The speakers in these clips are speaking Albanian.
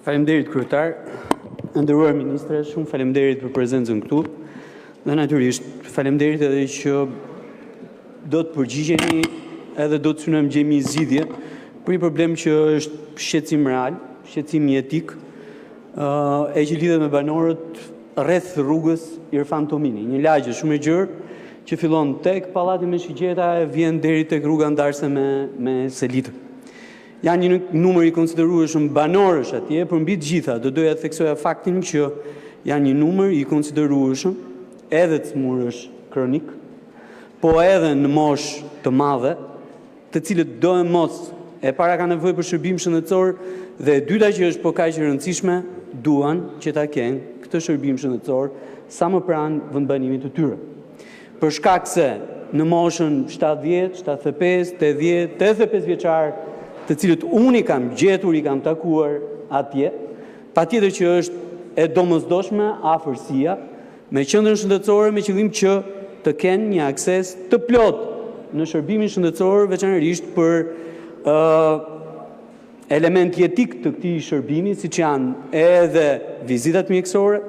Faleminderit, Kryetar! E nderuar ministre, shumë faleminderit për prezencën këtu dhe, natyrisht, faleminderit edhe që do të përgjigjeni dhe do të synojmë të gjejmë një zgjidhje për një problem që është shqetësim real, shqetësim jetik dhe që lidhet me banorët rreth rrugës “Irfan Tomini”, një lagje shumë e gjerë, që fillon te Pallati me Shigjeta e vjen deri te rruga ndarëse me Selitën. Janë një numër i konsiderueshëm banorësh atje, por, mbi të gjitha, do të doja të theksoja faktin që janë një numër i konsiderueshëm edhe të sëmurësh kronikë, por edhe në moshë të madhe, të cilët, doemos, e para, kanë nevojë për shërbim shëndetësor dhe, e dyta, që është po kaq e rëndësishme, duan që ta kenë këtë shërbim shëndetësor sa më pranë vendbanimit të tyre. Për shkak se në moshën 70, 75, 80, 85-vjeçarë, të cilët unë i kam gjetur, i kam takuar atje, patjetër që është e domosdoshme afërsia me qendrën shëndetësore, me qëllim që të kenë një akses të plotë në shërbimin shëndetësor, veçanërisht për elemente jetike të këtij shërbimi, siç janë edhe vizitat mjekësore,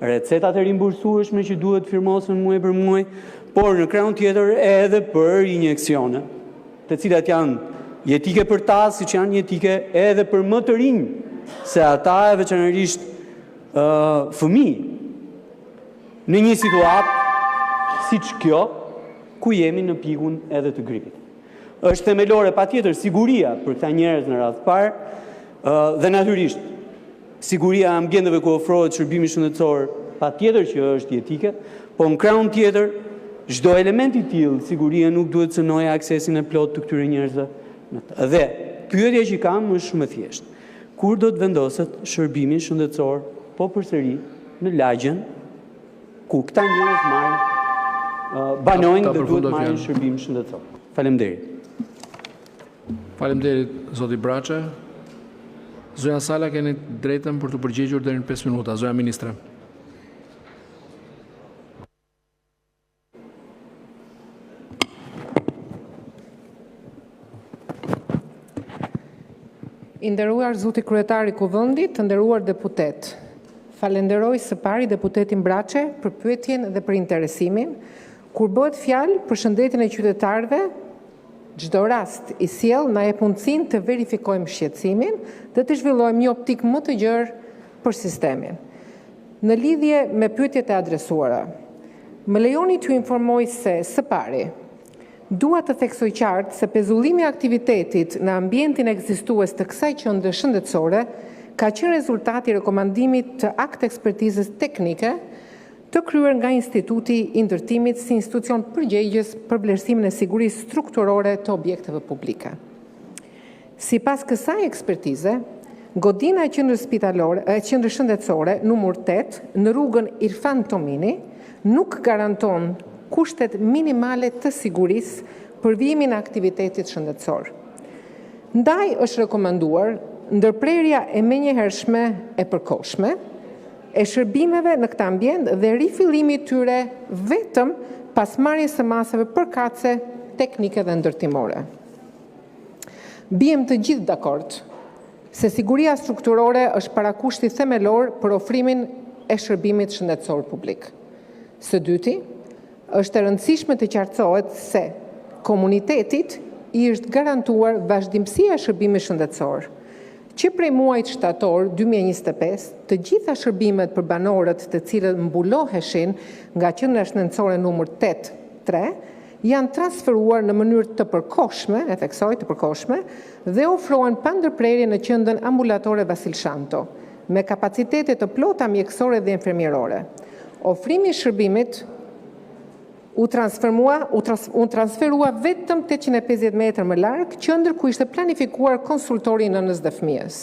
recetat e rimbursueshme që duhet të firmosen muaj për muaj, por, në krahun tjetër, edhe për injeksione, të cilat janë jetike për ta, siç janë jetike edhe për më të rinj se ata, veçanërisht fëmijë, në një situatë si kjo, ku jemi në pikun edhe të gripit. Është themelore, patjetër, siguria për këta njerëz, në radhë të parë, dhe, natyrisht, siguria e ambienteve ku ofrohet shërbimi shëndetësor, patjetër që është jetike, por, në krahun tjetër, çdo element i tillë sigurie nuk duhet të cenojë aksesin e plotë të këtyre njerëzve. Dhe pyetja që kam është shumë e thjeshtë: kur do të vendoset shërbimi shëndetësor, po përsëri, në lagjen ku këta njerëz banojnë dhe duhet të marrin shërbim shëndetësor? Faleminderit! Faleminderit, zoti Braçe! Zonja Sala, keni të drejtën për t'u përgjigjur deri në 5 minuta. Zonja Ministre. I nderuar zoti Kryetar i Kuvendit, Të nderuar deputetë, Falënderoj, së pari, deputetin Braçe për pyetjen dhe për interesimin! Kur bëhet fjalë për shëndetin e qytetarëve, çdo rast i sjellë na jep mundësinë të verifikojmë shqetësimin dhe të zhvillojmë një optikë më të gjerë për sistemin. Në lidhje me pyetjet e adresuara, më lejoni t'ju informoj se, së pari, dua të theksoj qartë se pezullimi i aktivitetit në ambientin ekzistues të kësaj qendre shëndetësore ka qenë rezultat i rekomandimit të akt-ekspertizës teknike të kryer nga Instituti i Ndërtimit, si institucion përgjegjës për vlerësimin e sigurisë strukturore të objekteve publike. Sipas kësaj ekspertize, godina e qendrës shëndetësore numër 8, në rrugën “Irfan Tomini”, nuk garanton kushtet minimale të sigurisë për vijimin e aktivitetit shëndetësor. Ndaj është rekomanduar ndërprerja e menjëhershme e përkohshme e shërbimeve në këtë ambient dhe rifillimi i tyre vetëm pas marrjes së masave përkatëse teknike dhe ndërtimore. Biem të gjithë dakord se siguria strukturore është parakushti themelor për ofrimin e shërbimit shëndetësor publik. Së dyti, është e rëndësishme të qartësohet se komunitetit i është garantuar vazhdimësia e shërbimit shëndetësor. Që prej muajit shtator 2025, të gjitha shërbimet për banorët, të cilët mbuloheshin nga qendra shëndetësore numër 8 3, janë transferuar në mënyrë të përkohshme, e theksoj, të përkohshme dhe ofrohen pa ndërprerje në qendrën ambulatore “Vasil Shanto”, me kapacitete të plota mjekësore dhe infermierore. Ofrimi i shërbimit u transferua vetëm 850 metra më larg, qendër ku ishte planifikuar konsultori i nënës dhe fëmijës.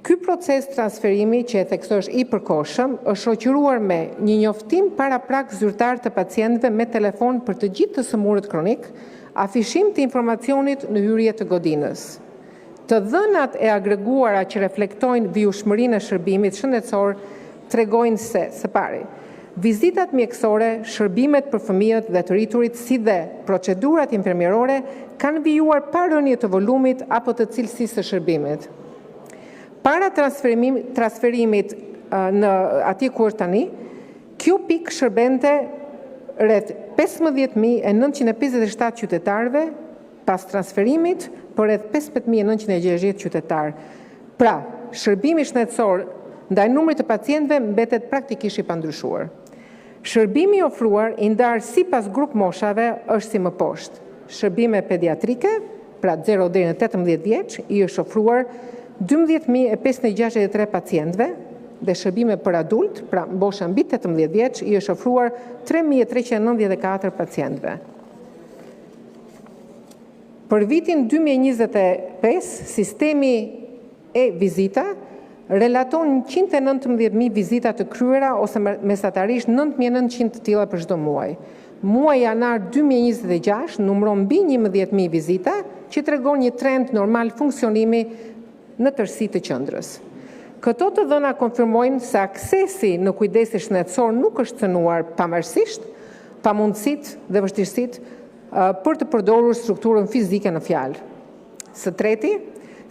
Ky proces transferimi, që e theksoj është i përkohshëm, është shoqëruar me një njoftim paraprak zyrtar të pacientëve me telefon për të gjithë të sëmurët kronikë, afishim të informacionit në hyrje të godinës. Të dhënat e agreguara, që reflektojnë vijueshmërinë e shërbimit shëndetësor, tregojnë se, së pari, vizitat mjekësore, shërbimet për fëmijët dhe të rriturit, si dhe procedurat infermierore kanë vijuar pa rënie të volumit apo të cilësisë së shërbimit. Para transferimit në atje ku është tani, kjo pikë u shërbente rreth 15 957 qytetarëve, pas transferimit për rreth 15 960 qytetarë. Pra, shërbimi shëndetësor ndaj numrit të pacientëve mbetet praktikisht i pandryshuar. Shërbimi i ofruar, i ndarë sipas grupmoshave, është si më poshtë: shërbime pediatrike, pra 0 deri në 18 vjeç, i është ofruar 12 563 pacientëve dhe shërbime për adultë, pra mosha mbi 18 vjeç, i është ofruar 3394 pacientëve. Për vitin 2025 sistemi e-Vizita relaton 119 000 vizita të kryera ose mesatarisht 9900 të tilla për çdo muaj. Muaji janar 2026 numëron mbi 11 000 vizita, që tregon një trend normal funksionimi në tërësi të qendrës. Këto të dhëna konfirmojnë se aksesi në kujdesin shëndetësor nuk është cenuar, pavarësisht pamundësive dhe vështirësive për të përdorur strukturën fizike në fjalë. Së treti,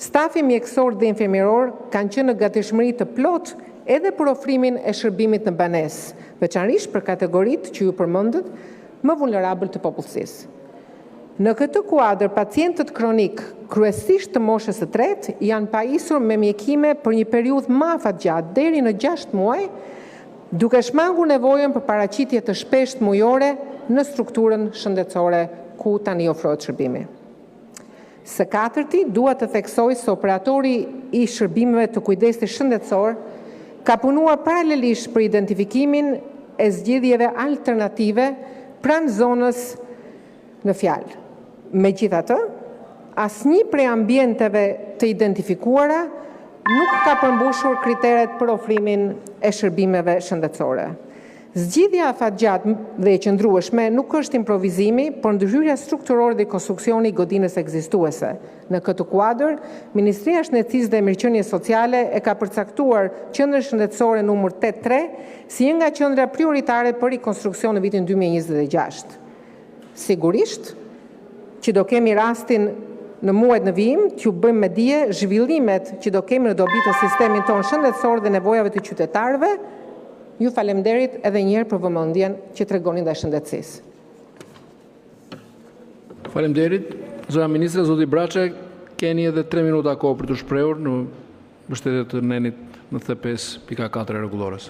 stafi mjekësor dhe infermieror ka qenë në gatishmëri të plotë edhe për ofrimin e shërbimit në banesë, veçanërisht për kategoritë që ju përmendët, më vulnerabël të popullsisë. Në këtë kuadër, pacientët kronikë, kryesisht të moshës së tretë, janë pajisur me mjekime për një periudhë më afatgjatë, deri në 6 muaj, duke shmangur nevojën për paraqitje të shpeshtë mujore në strukturën shëndetësore ku tani ofrohet shërbimi. Së katërti, dua të theksoj se operatori i shërbimeve të kujdesit shëndetësor ka punuar paralelisht për identifikimin e zgjidhjeve alternative pranë zonës në fjalë. Megjithatë, asnjë prej ambienteve të identifikuara nuk ka përmbushur kriteret për ofrimin e shërbimeve shëndetësore. Zgjidhja afatgjatë dhe e qëndrueshme nuk është improvizimi, por ndërhyrja strukturore dhe rikonstruksioni i godinës ekzistuese. Në këtë kuadër, Ministria e Shëndetësisë dhe Mirëqenies Sociale e ka përcaktuar qendrën shëndetësore numër 83, si një nga qendrat prioritare për rikonstruksion në vitin 2026. Sigurisht që do të kemi rastin në muajt në vijim t'ju bëjmë me dije zhvillimet që do të kemi në dobi të sistemit tonë shëndetësor dhe nevojave të qytetarëve. Ju faleminderit edhe një herë për vëmendjen që tregoni ndaj shëndetësisë! Faleminderit, zonja Ministre! Zoti Braçe, keni edhe 3 minuta kohë për t'u shprehur, në mbështetje të nenit 95, pika 4, të Rregullores.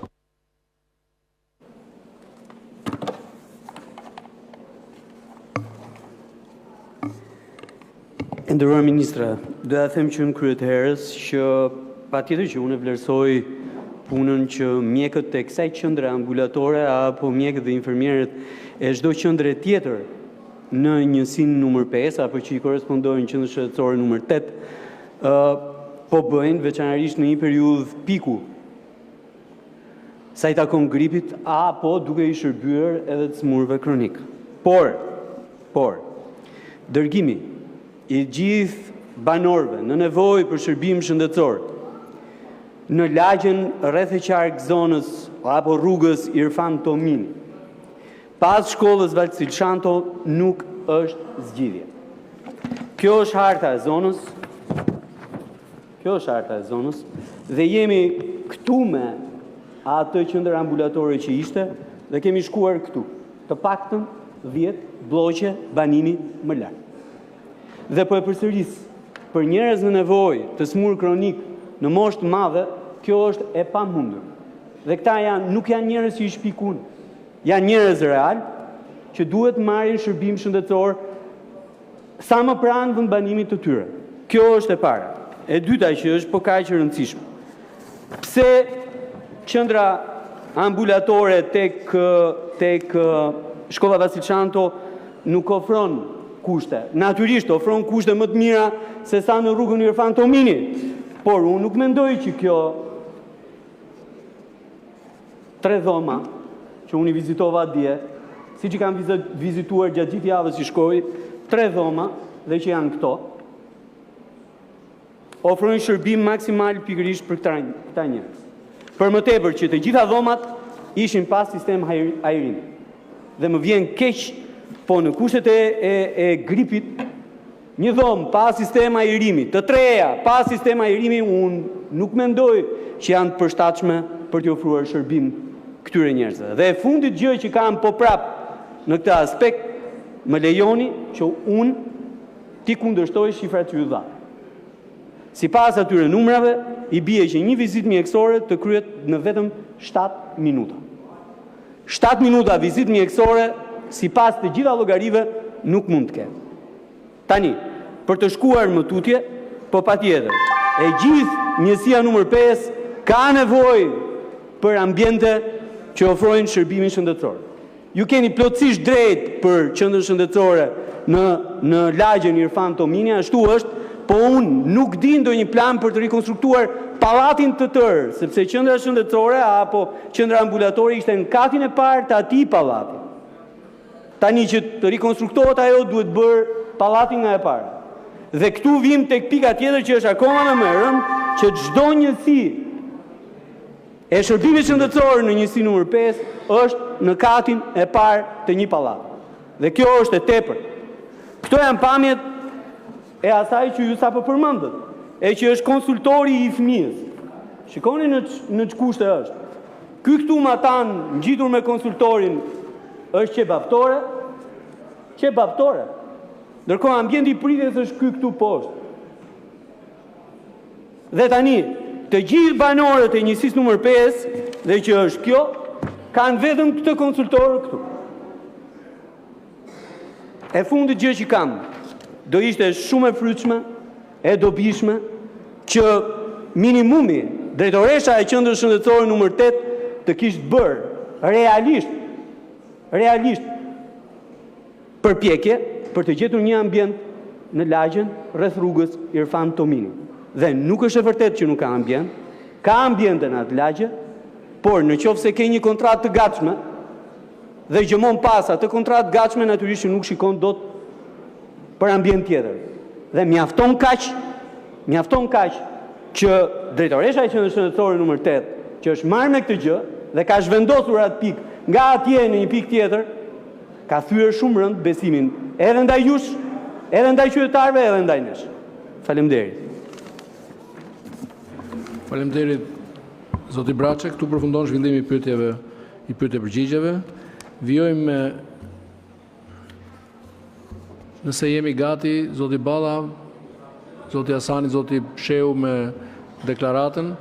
E nderuar Ministre, Dua ta them që në krye të herës se patjetër që unë e vlerësoj punën që mjekët e kësaj qendre ambulatore apo mjekët dhe infermierët e çdo qendre tjetër në njësinë numër 5 apo që i korrespondojnë qendrës shëndetësore numër 8, po bëjnë, veçanërisht në një periudhë piku sa i takon gripit apo duke u shërbyer edhe të sëmurëve kronikë. Por, dërgimi i të gjithë banorëve në nevojë për shërbim shëndetësor në lagjen rreth e qark zonës apo rrugës “Irfan Tomini”, pas shkollës “Vasil Shanto”, nuk është zgjidhje. Kjo është harta e zonës. Kjo është harta e zonës dhe jemi këtu me atë qendër ambulatore që ishte dhe kemi shkuar këtu, të paktën 10 blloqe banimi më larg. Dhe po e përsëris, për njerëz në nevojë, të sëmurë kronikë, në moshë të madhe, kjo është e pamundur. Dhe këta nuk janë njerëz që i shpik unë, janë njerëz realë, që duhet të marrin shërbim shëndetësor sa më pranë vendbanimit të tyre. Kjo është e para. E dyta, që është po kaq e rëndësishme, pse qendra ambulatore te shkolla “Vasil Shanto” nuk ofron kushte? Natyrisht, ofron kushte më të mira sesa në rrugën “Irfan Tomini”, por unë nuk mendoj që këto tri dhoma, që unë i vizitova dje, siç i kam vizituar gjatë gjithë javës që shkoi, tri dhoma, që janë këto, ofrojnë shërbim maksimal pikërisht për këta njerëz. Për më tepër që të gjitha dhomat ishin pa sistem ajrimi. Dhe më vjen keq, por në kushtet e gripit. Një dhomë pa sistem ajrimi, të tria pa sistem ajrimi, unë nuk mendoj se janë të përshtatshme për t'u ofruar shërbim këtyre njerëzve. Dhe e fundit gjë që kam po prapë në këtë aspekt, më lejoni që unë t'i kundërshtoj shifrat që ju dhatë. Sipas atyre numrave, i bie që një vizitë mjekësore të kryhet në vetëm 7 minuta. 7 minuta vizitë mjekësore, sipas të gjitha llogarive, nuk mund të ketë. Tani, për të shkuar më tutje, po patjetër, e gjithë njësia numër 5 ka nevojë për ambiente që ofrojnë shërbimin shëndetësor. Ju keni plotësisht të drejtë për qendrën shëndetësore në lagjen “Irfan Tomini”, ashtu është, por unë nuk di ndonjë plan për të rikonstruktuar pallatin të tërë, sepse qendra shëndetësore apo qendra ambulatore ishte në katin e parë të atij pallati. Tani, që të rikonstruktohet ajo, duhet bërë pallati nga e para. Dhe këtu vijmë te pika tjetër, që është akoma edhe më e rëndë, që çdo njësi e shërbimit shëndetësor në njësinë numër 5 është në katin e parë të një pallati. Dhe kjo është e tepërt. Këto janë pamjet e asaj që ju sapo përmendët, që është konsultori i fëmijës. Shikoni në ç'kushte është! Ky këtu matanë, ngjitur me konsultorin, është qebaptore, qebaptore, ndërkohë ambienti i pritjes është ky këtu poshtë. Dhe tani, të gjithë banorët e njësisë numër 5, që është kjo, kanë vetëm këtë konsultor këtu. E fundit gjë që kam, do të ishte shumë e frytshme, e dobishme, që minimumi drejtoresha e qendrës shëndetësore numër 8 të kishte bërë realisht, realisht përpjekje për të gjetur një ambient në lagjen rreth rrugës “Irfan Tomini”. Dhe nuk është e vërtetë që nuk ka ambiente, ka ambiente në atë lagje, por në qoftë se ke një kontratë të gatshme dhe gjëmon pas asaj kontrate të gatshme, natyrisht që nuk shikon dot për ambient tjetër. Dhe mjafton kaq, mjafton kaq, që drejtoresha e qendrës shëndetësore numër 8, që është marrë me këtë gjë dhe e ka zhvendosur atë pikë nga atje në një pikë tjetër, ka thyer shumë rëndë besimin edhe ndaj jush, edhe ndaj qytetarëve, edhe ndaj nesh. Faleminderit! Faleminderit, zoti Braçe! Këtu përfundon zhvillimi i pyetjeve, i pyetje-përgjigjeve. Vijojmë me... Nëse jemi gati, zoti Balla, zoti Hasani, zoti Shehu me deklaratën.